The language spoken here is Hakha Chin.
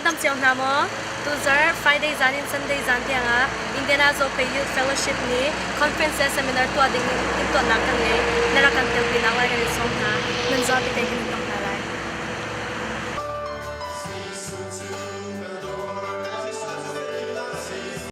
Nan dam cio hna maw? Tuzarh Friday zan in Sunday zan tiangah Indiana Zophei Youth Fellowship nih conference le seminar tuah ding in timhtuahnak kan ngei. Na rak kan telpi.